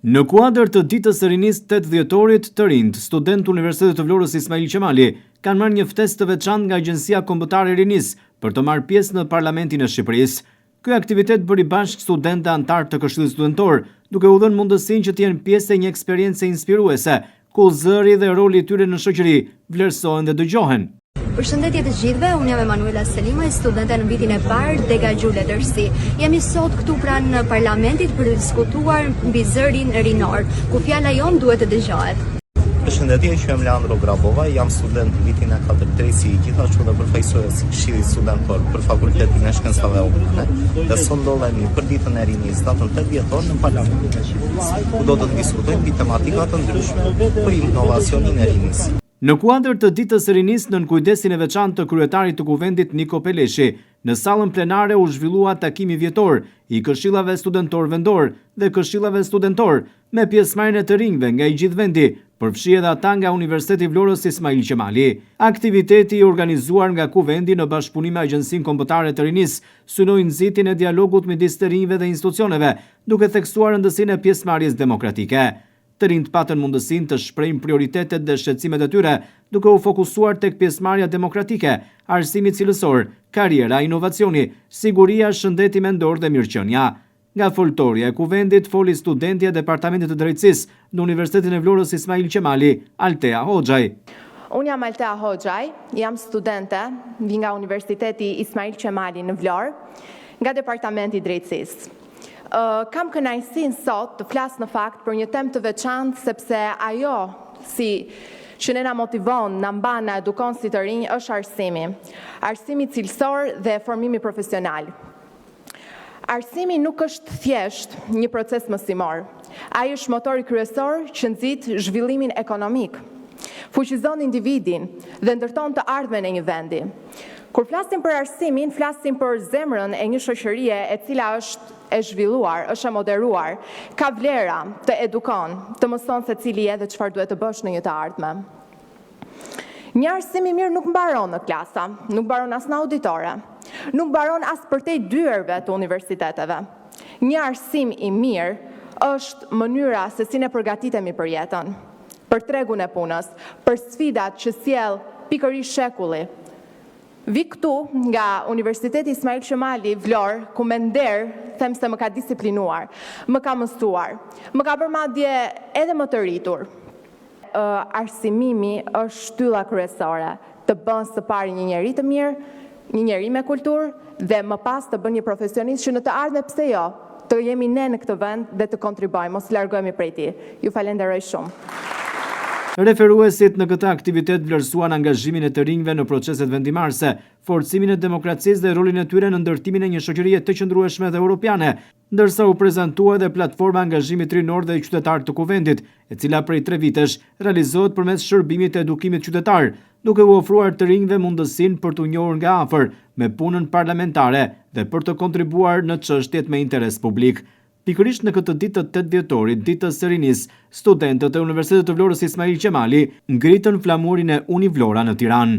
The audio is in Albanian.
Në kuadër të Ditës së Rinisë 8 dhjetorit, të rinjtë, studentë të Universitetit të Vlorës Ismail Qemali, kanë marrë një ftesë të veçantë nga Agjencia Kombëtare e Rinisë për të marrë pjesë në Parlamentin e Shqipërisë. Ky aktivitet bëri bashkë studentë dhe anëtarë të Këshillit Studentor, duke u dhënë mundësinë që të jenë pjesë e një eksperience inspiruese, ku zëri dhe roli i tyre në shoqëri vlerësohen dhe dëgjohen. Përshëndetje të gjithëve, unë jam Emanuela Selimaj, studente në vitin e parë, dega gjuhë letërsi. Jemi sot këtu pranë parlamentit për të diskutuar mbi zërin rinor, ku fjala jonë duhet të dëgjohet. Përshëndetje, quhem Leandro Grabova, jam student në vitin e 4 drejtësi, gjithashtu dhe përfaqësues i Këshillit Studentor për Fakultetin e Shkencave Humane. Dhe sot ndodhemi për ditën e rinisë, datën 8 dhjetor në Parlamentin e Shqipërisë, ku do të diskutojmë mbi tematika të ndryshme për inovacionin e rinisë. Në kuadër të Ditës së Rinisë nën kujdesin e veçantë të kryetarit të Kuvendit Niko Peleshi, në sallën plenare u zhvillua takimi vjetor i Këshillave Studentorë Vendorë dhe Këshillave Studentorë, me pjesëmarrjen e të rinjve nga i gjithë vendi, përfshi edhe ata nga Universiteti i Vlorës Ismail Qemali. Aktiviteti i organizuar nga Kuvendi në bashkëpunim me Agjencinë Kombëtare të Rinisë synoi nxitjen e dialogut midis të rinjve dhe institucioneve, duke theksuar rëndësinë e pjesëmarrjes demokratike. Të rinjtë patën mundësinë të shprehin prioritetet dhe shqetësimet e tyre, duke u fokusuar tek pjesëmarrja demokratike, arsimi cilësor, karriera, inovacioni, siguria, shëndeti mendor dhe mirëqenia. Nga foltorja e Kuvendit foli studentja e Departamentit të Drejtësisë në Universitetin e Vlorës Ismail Qemali, Altea Hoxhaj. Unë jam Altea Hoxhaj, jam studente, vij nga Universiteti Ismail Qemali në Vlorë, nga Departamenti i Drejtësisë. Kam kënaqësinë sot të flas në fakt për një temë të veçantë sepse ajo si që ne na motivon, na mban, na edukon si të rinj është arsimi. Arsimi cilësor dhe formimi profesional. Arsimi nuk është thjesht një proces mësimor. Ai është motori kryesor që nxit zhvillimin ekonomik, fuqizon individin dhe ndërton të ardhmen e një vendi. Kur flasim për arsimin, flasim për zemrën e një shoqërie e cila është e zhvilluar, është e moderuar, ka vlera, të edukon, të mëson se cili je dhe çfarë duhet të bësh në një të ardhme. Një arsim i mirë nuk mbaron në klasa, nuk mbaron as në auditore, nuk mbaron as përtej dyerve të universiteteve. Një arsim i mirë është mënyra se si ne përgatitemi për jetën, për tregun e punës, për sfidat që sjell pikërisht shekulli. Vij këtu nga Universiteti Ismail Qemali, Vlorë, ku me nder them se më ka disiplinuar, më ka mësuar, më ka bërë madje edhe më të rritur. Arsimimi është shtylla kryesore, të bën së pari një njeri të mirë, një njeri me kulturë dhe më pas të bën një profesionist që në të ardhme pse jo, të jemi ne në këtë vend dhe të kontribuojmë, mos të largohemi prej tij. Ju falenderoj shumë. Referuesit në këtë aktivitet vlerësuan angazhimin e të rinjve në proceset vendimmarrëse, forcimin e demokracisë dhe rolin e tyre në ndërtimin e një shoqërie të qëndrueshme dhe europiane, ndërsa u prezantua edhe platforma e angazhimit rinor dhe qytetar të Kuvendit, e cila prej tre vitesh realizohet përmes shërbimit të edukimit qytetar, duke u ofruar të rinjve mundësinë për t'u njohur nga afër me punën parlamentare dhe për të kontribuar në çështjet me interes publik. Pikërisht në këtë ditë të 8 dhjetorit, ditës së rinisë, studentët e Universitetit të Vlorës Ismail Qemali ngritën flamurin e Univlora në Tiranë.